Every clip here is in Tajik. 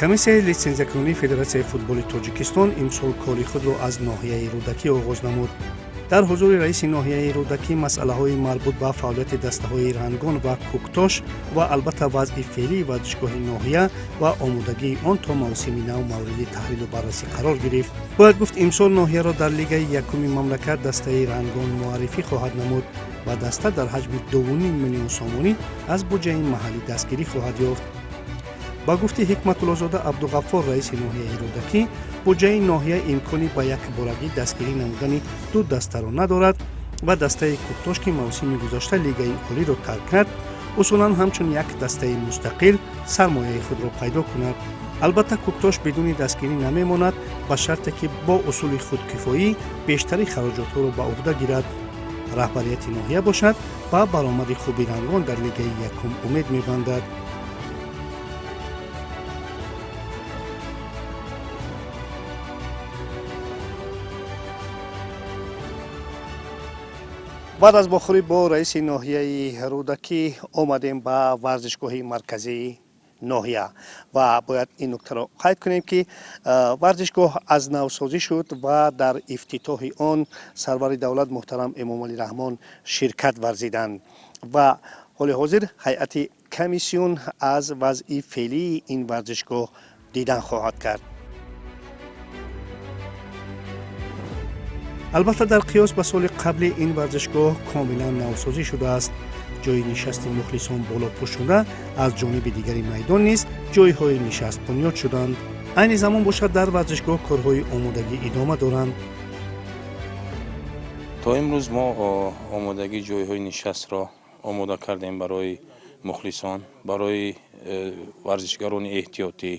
Комиссияи литсензиякунонии Федератсияи футболи Тоҷикистон имсол кори худро аз ноҳияи Рӯдакӣ оғоз намуд. Дар ҳузури раиси ноҳияи Рӯдакӣ масъалаҳои марбут ба фаъолияти дастаҳои Рангон ва Кӯктош ва албатта вазъи феълии варзишгоҳи ноҳия ва омодагии он то мавсими нав мавриди таҳлилу баррасӣ қарор гирифт. Бояд гуфт, имсол ноҳияро дар лигаи якуми мамлакат дастаи Рангон муаррифӣ хоҳад намуд ва даста дар ҳаҷми 2,5 миллион сомонӣ аз буҷаи маҳаллӣ дастгирӣ хоҳад ёфт. Ба гуфти Ҳикматуллозода Абдуғаффор, раиси ноҳияи Рӯдакӣ, буҷаи ноҳия имкони ба якборагӣ дастгирӣ намудани ду дастаро надорад ва дастаи Кӯктош, ки мавсими гузашта лигаи олиро тарк кард, усулан ҳамчун як дастаи мустақил сармояи худро пайдо кунад. Албатта, Кӯктош бидуни дастгирӣ намемонад, ба шарте ки бо усули худкифоӣ бештари хароҷотҳоро ба уҳда гирад. Раҳбарияти ноҳия бошад, ба баромади хуби Рангон дар лигаи якум умед мебандад. Баъд аз бохӯрӣ бо раиси ноҳияи Рӯдакӣ омадем ба варзишгоҳи марказии ноҳия ва бояд ин нуктаро қайд кунем, ки варзишгоҳ аз навсозӣ шуд ва дар ифтитоҳи он сарвари давлат муҳтарам Эмомалӣ Раҳмон ширкат варзиданд ва ҳоли ҳозир ҳайати комиссион аз вазъи феълии ин варзишгоҳ дидан хоҳад кард. Албатта, дар қиёс ба соли қабли ин варзишгоҳ комилан навсозӣ шудааст. Ҷойи нишасти мухлисон болопӯш шуда, аз ҷониби дигари майдон низ ҷойҳои нишаст бунёд шуданд. Айни замон бошад, дар варзишгоҳ корҳои омодагӣ идома доранд. То имрӯз мо омодагии ҷойҳои нишастро омода кардем барои мухлисон, барои варзишгарони эҳтиётӣ.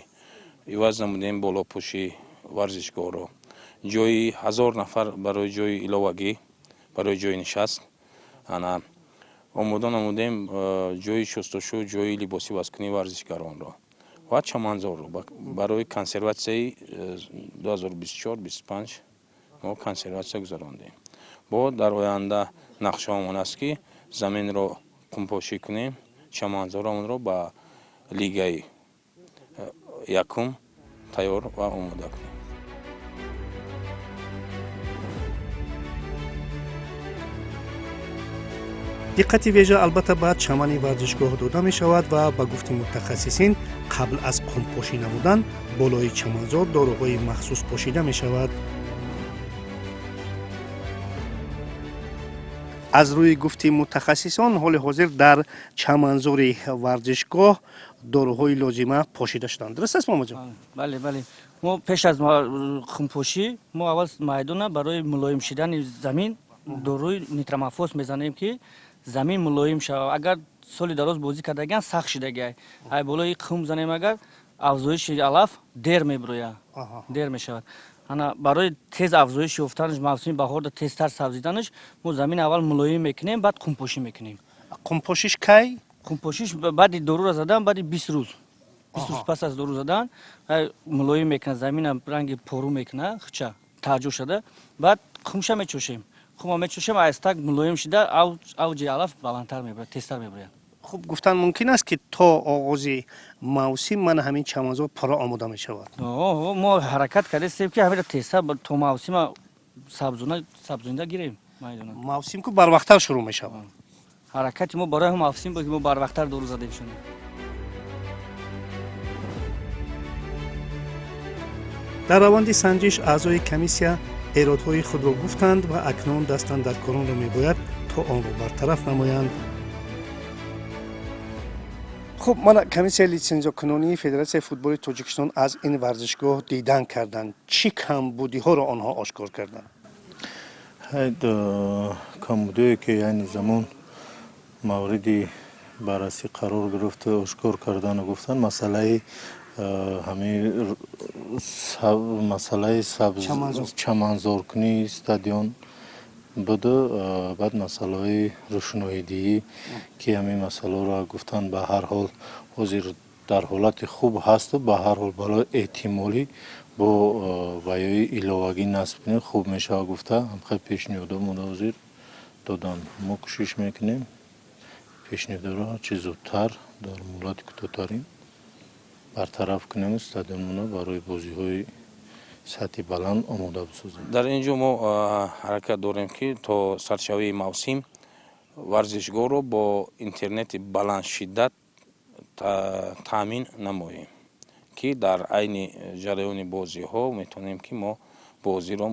Иваз намудем болопӯши варзишгоҳро, ҷои 1000 нафар барои ҷои иловагӣ, барои ҷои нишаст ана омода намудем, ҷои шустушу, ҷои либосивазкунии варзишгаронро ва чаманзорро барои консерватсияи 2024-25 мо консерватсия гузарондем. Бо дар оянда нақшаомон аст, ки заминро қумпошӣ кунем, чаманзорамонро ба лигаи якум тайёр ва омода кунем. Диққати вежа албатта ба чамани варзишгоҳ дода мешавад ва ба гуфти мутахассисин, қабл аз қумпошӣ намудан болои чаманзор доруҳои махсус пошида мешавад. Аз рӯи гуфти мутахассисон, ҳоли ҳозир дар чаманзори варзишгоҳ доруҳои лозима пошида шуданд. Дуруст аст, Момаҷон? Бале, бале. Мо пеш аз хумпошӣ мо аввал майдона барои мулоим шидани замин доруи нитрамофос мезанем, ки замин мулоим шавад. Агар соли дароз бозӣ кардагиан, сахт шидагиай, ай болои хум занем, агар афзоиши алаф дер мебирояд, дер мешавад. Ана барои тез афзоиш ёфтанаш, мавсими баҳорда тезтар сабзиданаш, мо замин аввал мулоим мекунем, баъд қумпошӣ мекунем. Қумпошиш кай? Қумпошиш баъди дорура задан, баъди 20 рӯз, 20 рӯз пас аз дору задан мулоим мекунад замина, ранги пору мекунад, хича таҷо шуда, баъд хумша мечошем. Хума мечошем, аистак мулоим шида, авҷи алаф баландтар мебарад, тезтар мебарад. Хуб, гуфтан мумкин аст, ки то оғози мавсим мана ҳамин чаманзор пурра омода мешавад? Мо ҳаракат кардастем, ки ҳамира тезтар то мавсима сабзонида гирем. Мавсим ку барвақттар шурӯъ мешавад. Ҳаракати мо барои мавсим буд, ки мо барвақттар дору задем шуна. Дар раванди санҷиш аъзои комиссия эродҳои худро гуфтанд ва акнун дастандаркоронро мебояд то онро бартараф намоянд. Хуб, мана комиссияи литсензиякунонии Федератсияи футболи Тоҷикистон аз ин варзишгоҳ дидан карданд. Чӣ камбудиҳоро онҳо ошкор карданд? Камбудиҳое, ки айни замон мавриди баррасӣ қарор гирифту ошкор кардану гуфтанд, масъалаи ҳамин масъалаи чаманзоркунии стадион буду, баъд масъалаҳои рӯшноидиҳӣ, ки ҳамин масъалаҳоро гуфтанд, ба ҳар ҳол ҳозир дар ҳолати хуб ҳасту, ба ҳар ҳол барои эҳтимолӣ бо ваёи иловагӣ насб кунем, хуб мешавад гуфта, ҳамхел пешниҳодҳо мода ҳозир доданд. Мо кӯшиш мекунем пешниҳодҳоро ҳарчи зудтар дар муҳлати кӯтоҳтарин бартараф кунем, стадионмона барои бозиҳои сатҳи баланд омода бисозем. Дар ин ҷо мо ҳаракат дорем, ки то саршавии мавсим варзишгоҳро бо интернети баландшиддат таъмин намоем, ки дар айни ҷараёни бозиҳо метавонем, ки мо бозиро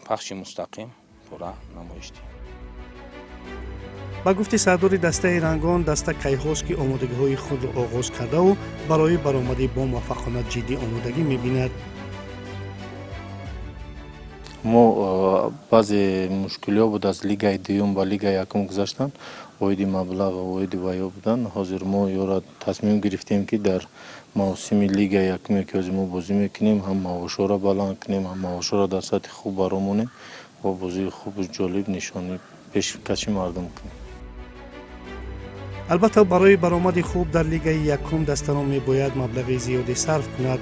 пахши мустақим пурра намоиш диҳем. Ба гуфти сардори дастаи Рангон, даста кайҳост, ки омодагиҳои худро оғоз кардаву барои баромадӣ бомуваффақона ҷиддӣ омодагӣ мебинад. Мо баъзе мушкилиҳо буд, аз лигаи дуюм ба лигаи якум гузаштан, оиди маблағ, оиди ваё будан. Ҳозир мо ёра тасмим гирифтем, ки дар мавсими лигаи якуме, ки ҳозир мо бозӣ мекунем, ҳам маошҳоро баланд кунем, ҳам маошҳоро дар сатҳи хуб баромонем ва бозии хубу ҷолиб нишони пешкаши мардум кунем. Албатта, барои баромади хуб дар лигаи якум дастаро мебояд маблағи зиёде сарф кунад.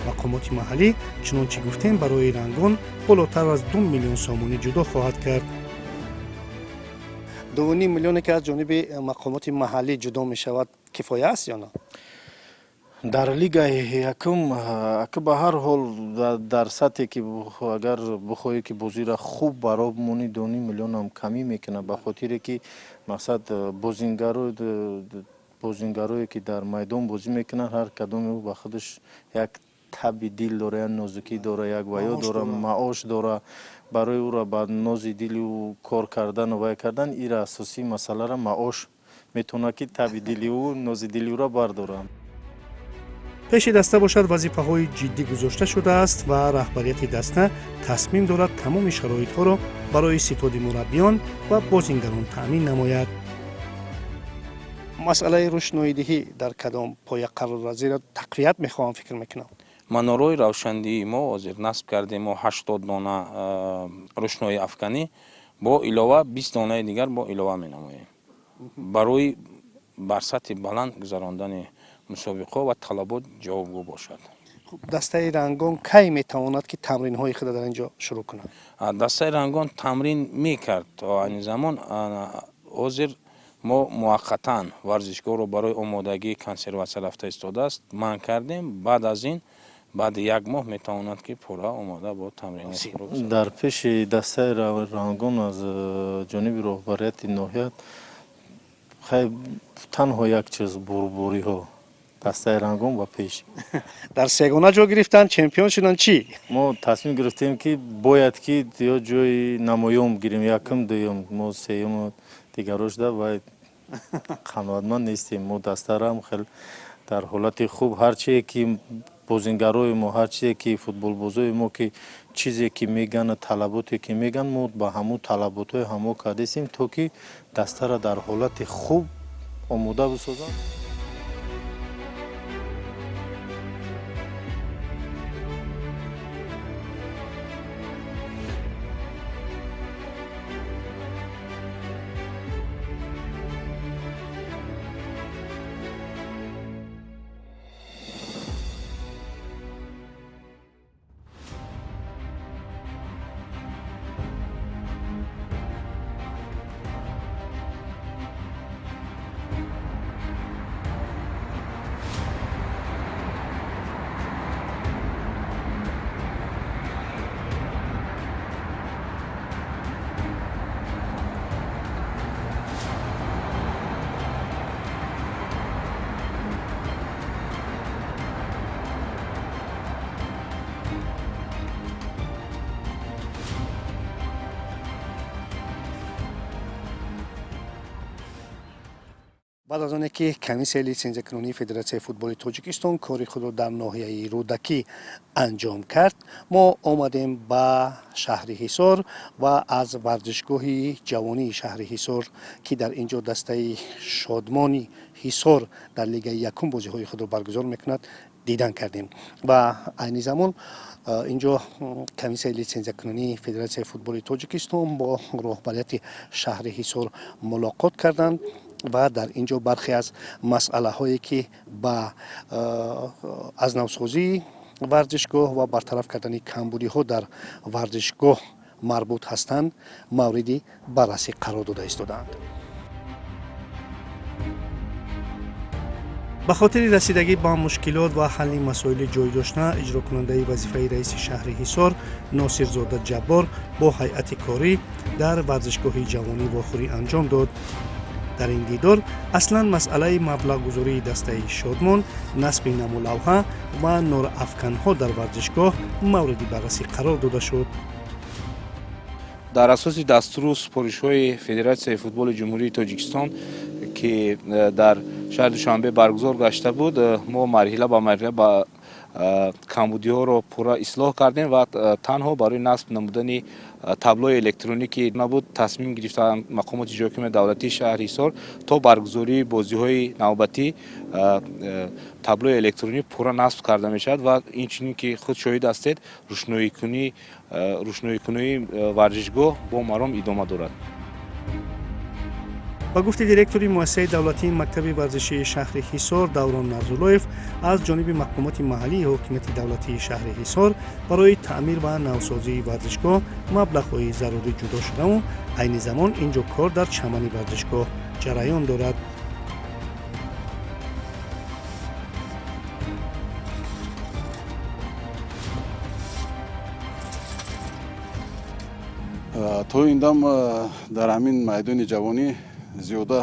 Мақомоти маҳаллӣ, чунончи гуфтем, барои Рангон болотар аз 2 миллион сомонӣ ҷудо хоҳад кард. 2,5 миллионе, ки аз ҷониби мақомоти маҳаллӣ ҷудо мешавад, кифоя аст ё на? Дар лигаи якум, ака, ба ҳар ҳол дар сатҳе, ки агар бихоҳӣ, ки бозиро хуб бароб монӣ, 2,5 миллионам камӣ мекунад, ба хотире ки мақсад бозингарое, ки дар майдон бозӣ мекунанд, ҳар кадоме ӯ ба худаш як таби дил дора, як нозукӣ дора, як ваё дора, маош дора. Барои ӯро ба нози дили ӯ кор кардану вай кардан, ира асосии масъалара маош метавонад, ки таби дили ӯ, нози дили ӯро бардорад. Пеши даста бошад, вазифаҳои ҷиддӣ гузошта шудааст ва раҳбарияти даста тасмим дорад тамоми шароитҳоро барои ситоди мураббиён ва бозингарон таъмин намояд. Масъалаи рӯшноидиҳӣ дар кадом поя қарор дорад? Зеро тақвият мехоҳам, фикр мекунам. Манораи равшандии мо ҳозир насб кардем, мо 80 дона рӯшнои афканӣ, бо илова 20 донаи дигар бо илова менамоем, барои бар сатҳи баланд гузарондани мусобиқаҳо ва талабот ҷавобгӯ бошад. Дастаи Рангон кай метавонад, ки тамринҳои худро дар ин ҷо шурӯъ кунад? Дастаи Рангон тамрин мекард то айни замон. Ҳозир мо муваққатан варзишгоҳро барои омодагии консерватсия рафта истодааст манъ кардем. Баъд аз ин, баъди як моҳ метавонад, ки пурра омода бо тамрин. Дар пеши дастаи Рангон аз ҷониби роҳбарияти ноҳия танҳо як чиз: бурбориҳо. Дастаи Рангон ба пеш! Дар сегона ҷо гирифтан, чемпион шудан, чӣ? Мо тасмим гирифтем, ки бояд ки ё ҷои намоён бигирем, якум, дуюм. Мо сеюму дигаро шуда ва қаноатманд нестем. Мо дастарам хел дар ҳолати хуб, ҳар чие ки бозингарои мо, ҳар чизе ки футболбозои мо, ки чизе ки мегӯянд, талаботе ки мегӯянд, мо ба ҳамун талаботҳои ҳамо кардастем, то ки дастара дар ҳолати хуб омода бисозанд. Баъд аз оне ки комиссияи литсензиякунонии Федератсияи футболи Тоҷикистон кори худро дар ноҳияи Рӯдакӣ анҷом кард, мо омадем ба шаҳри Ҳисор ва аз варзишгоҳи ҷавонии шаҳри Ҳисор, ки дар ин ҷо дастаи Шодмони Ҳисор дар лигаи якум бозиҳои худро баргузор мекунад, дидан кардем. Ва айни замон ин ҷо комиссияи литсензиякунонии Федератсияи футболи Тоҷикистон бо роҳбарияти шаҳри Ҳисор мулоқот карданд ва дар ин ҷо бархе аз масъалаҳое, ки ба аз навсозии варзишгоҳ ва бартараф кардани камбудиҳо дар варзишгоҳ марбут ҳастанд, мавриди баррасӣ қарор дода истодаанд. Ба хотири расидагӣ ба мушкилот ва ҳалли масоили ҷой дошта, иҷрокунандаи вазифаи раиси шаҳри Ҳисор Носирзода Ҷаббор бо ҳайати корӣ дар варзишгоҳи ҷавонӣ вохӯрӣ анҷом дод. Дар ин дидор аслан масъалаи маблағгузории дастаи Шодмон, насби намулавҳа ва норафканҳо дар варзишгоҳ мавриди баррасӣ қарор дода шуд. Дар асоси дастуру супоришҳои Федератсияи футболи Ҷумҳурии Тоҷикистон, ки дар шаҳри Душанбе баргузор гашта буд, мо марҳила ба марҳила ба камбудиҳоро пурра ислоҳ кардем ва танҳо барои насб намудани таблои электроникӣ набуд тасмим гирифтанд мақомоти ҷойҳокимияти давлатии шаҳри Ҳисор то баргузории бозиҳои навбатӣ таблои электронӣ пурра насб карда мешавад ва инчунин ки худ шоҳид ҳастед, рӯшноикунии варзишгоҳ бо маром идома дорад. Ба гуфти директори муассисаи давлатии мактаби варзишии шаҳри Ҳисор Даврон Нарзуллоев, аз ҷониби мақомоти маҳаллии ҳокимияти давлатии шаҳри Ҳисор барои таъмир ва навсозии варзишгоҳ маблағҳои зарурӣ ҷудо шудаву айни замон ин ҷо кор дар чамани варзишгоҳ ҷараён дорад. То ин дам дар ҳамин майдони ҷавонӣ зиёда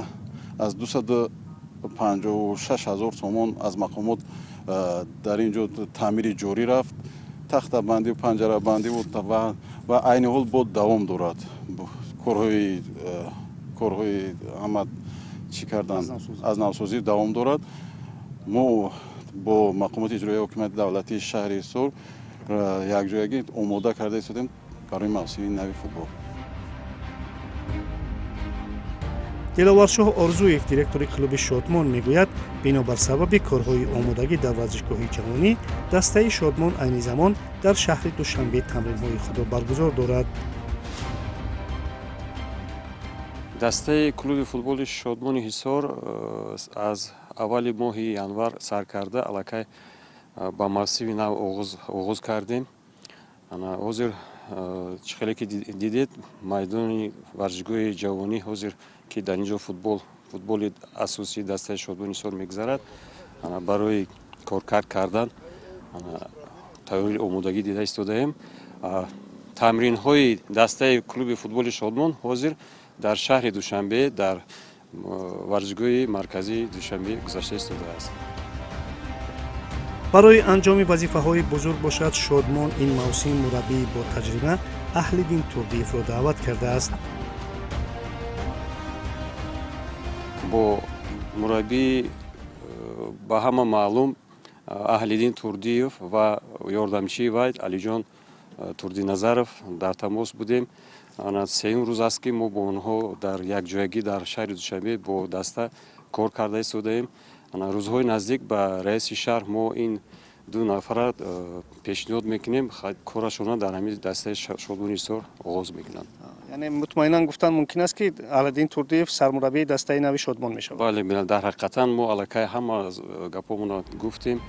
аз 256 ҳазор сомон аз мақомот дар ин ҷо таъмири ҷорӣ рафт, тахтабандию панҷарабандӣ ва айни ҳол бо давом дорад. Корҳои ҳама чӣ кардан аз навсозӣ давом дорад. Мо бо мақомоти иҷроияи ҳокимияти давлатии шаҳри Ҳисор якҷоягӣ омода карда истодем барои мавсими нави футбол. Диловаршоҳ Орзуев, директори клуби Шодмон, мегӯяд, бинобар сабаби корҳои омодагӣ дар варзишгоҳи ҷавонӣ, дастаи Шодмон айни замон дар шаҳри Душанбе тамринҳои худро баргузор дорад. Дастаи клуби футболи Шодмони Ҳисор аз аввали моҳи январ сар карда аллакай ба мавсими нав оғоз кардем. Ҳозир чӣ хеле ки дидед, майдони варзишгоҳи ҷавонӣ ҳозир ки дар ин ҷо футболи асосии дастаи Шодмони Ҳисор мегузарад, барои коркард кардан тайёри омодагӣ дида истодаем. Тамринҳои дастаи клуби футболи Шодмон ҳозир дар шаҳри Душанбе, дар варзишгоҳи марказии Душанбе гузашта истодааст. Барои анҷоми вазифаҳои бузург бошад, Шодмон ин мавсим мураббии бо таҷриба Аҳлиддин Турдиевро даъват кардааст. Бо мураббии ба ҳама маълум Аҳлиддин Турдиев ва ёрдамчии вай Алиҷон Турдиназаров дар тамос будем. Сеюм рӯз аст, ки мо бо онҳо дар якҷоягӣ дар шаҳри Душанбе бо даста кор карда истодаем. Рӯзҳои наздик ба раиси шаҳр мо ин ду нафара пешниҳод мекунем, корашонро дар ҳамин дастаи Шодмони Ҳисор оғоз мекунанд. Яъне мутмаинан гуфтан мумкин аст, ки Аҳлиддин Турдиев сармураббии дастаи нави Шодмон мешавад? Бале, дар ҳақиқатан мо аллакай ҳама гапҳомонро гуфтем.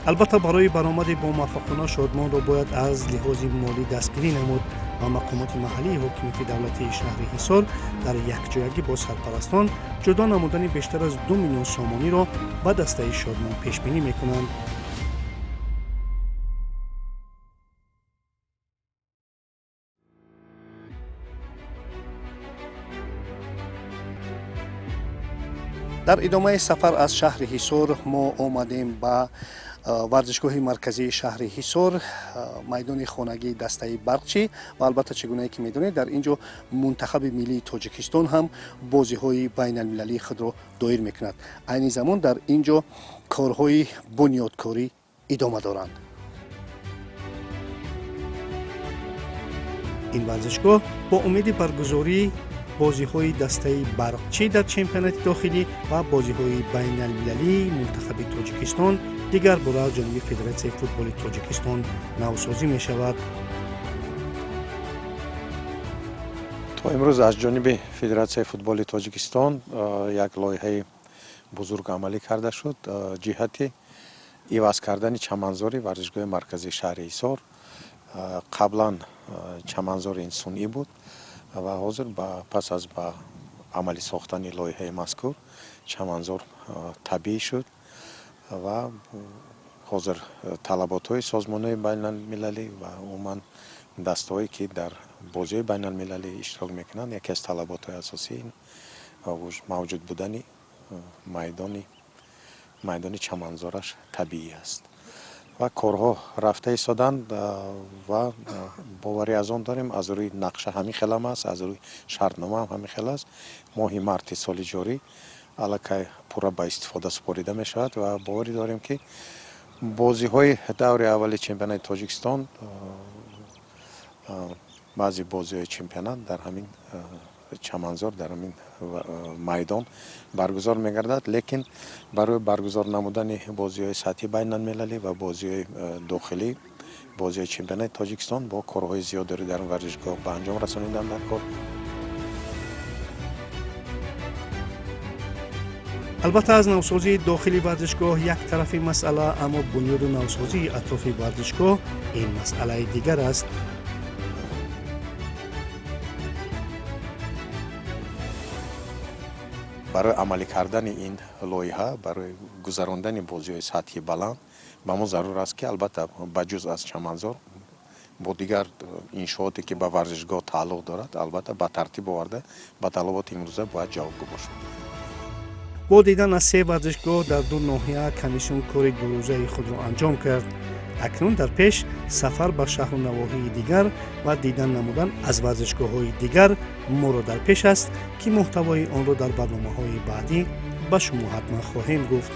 Албатта, барои баромади бомуваффақона Шодмонро бояд аз лиҳози молӣ дастгирӣ намуд ва мақомоти маҳаллии ҳокимияти давлатии шаҳри Ҳисор дар якҷоягӣ бо сарпарастон ҷудо намудани бештар аз 2 миллион сомониро ба дастаи Шодмон пешбинӣ мекунанд. Дар идомаи сафар аз шаҳри Ҳисор мо омадем ба варзишгоҳи марказии шаҳри Ҳисор, майдони хонагии дастаи Барқчӣ ва албатта, чӣ гунае ки медонед, дар ин ҷо мунтахаби миллии Тоҷикистон ҳам бозиҳои байналмилалии худро доир мекунад. Айни замон дар ин ҷо корҳои бунёдкорӣ идома доранд. Ин варзишгоҳ бо умеди баргузории бозиҳои дастаи Барқчӣ дар чемпионати дохилӣ ва бозиҳои байналмилалии мунтахаби Тоҷикистон дигар бора аз ҷониби Федератсияи футболи Тоҷикистон навсозӣ мешавад. То имрӯз аз ҷониби Федератсияи футболи Тоҷикистон як лоиҳаи бузург амалӣ карда шуд ҷиҳати иваз кардани чаманзори варзишгоҳи марказии шаҳри Ҳисор. Қаблан чаманзори ин сунъӣ буд ва ҳозир пас аз ба Амалӣ сохтани лоиҳаи мазкур чаманзор табиӣ шуд ва ҳозир талаботҳои созмонҳои байналмилалӣ ва умуман дастаҳое, ки дар бозиҳои байналмилалӣ иштирок мекунанд, яке аз талаботҳои асосӣ мавҷуд будани майдони чаманзораш табиӣ аст ва корҳо рафта истоданд ва боварӣ аз он дорем, аз рӯи нақша ҳамин хелам аст, аз рӯи шартнома ҳам ҳамин хел аст. Моҳи марти соли ҷорӣ аллакай пурра ба истифода супорида мешавад ва боварӣ дорем, ки бозиҳои даври аввали чемпионати Тоҷикистон, баъзе бозиҳои чемпионат дар ҳамин чаманзор, дар ҳамин майдон баргузор мегардад. Лекин барои баргузор намудани бозиҳои сатҳи байналмилалӣ ва бозиҳои дохилӣ, бозиҳои чемпионати Тоҷикистон бо корҳои зиёдеро дар варзишгоҳ ба анҷом расонидан дар кор. Албатта, аз навсозии дохили варзишгоҳ як тарафи масъала, аммо бунёду навсозии атрофи варзишгоҳ ин масъалаи дигар аст. Барои амалӣ кардани ин лоиҳа, барои гузарондани бозиҳои сатҳи баланд ба мо зарур аст, ки албатта ба ҷуз аз чаманзор бо дигар иншооте, ки ба варзишгоҳ тааллуқ дорад, албатта ба тартиб оварда, ба талаботи имрӯза бояд ҷавобгӯ бошад. Бо дидан аз се варзишгоҳ дар ду ноҳия комиссион кори дурӯзаи худро анҷом кард. Акнун дар пеш сафар ба шаҳру навоҳии дигар ва дидан намудан аз варзишгоҳҳои дигар моро дар пеш аст, ки муҳтавои онро дар барномаҳои баъдӣ ба шумо ҳатман хоҳем гуфт.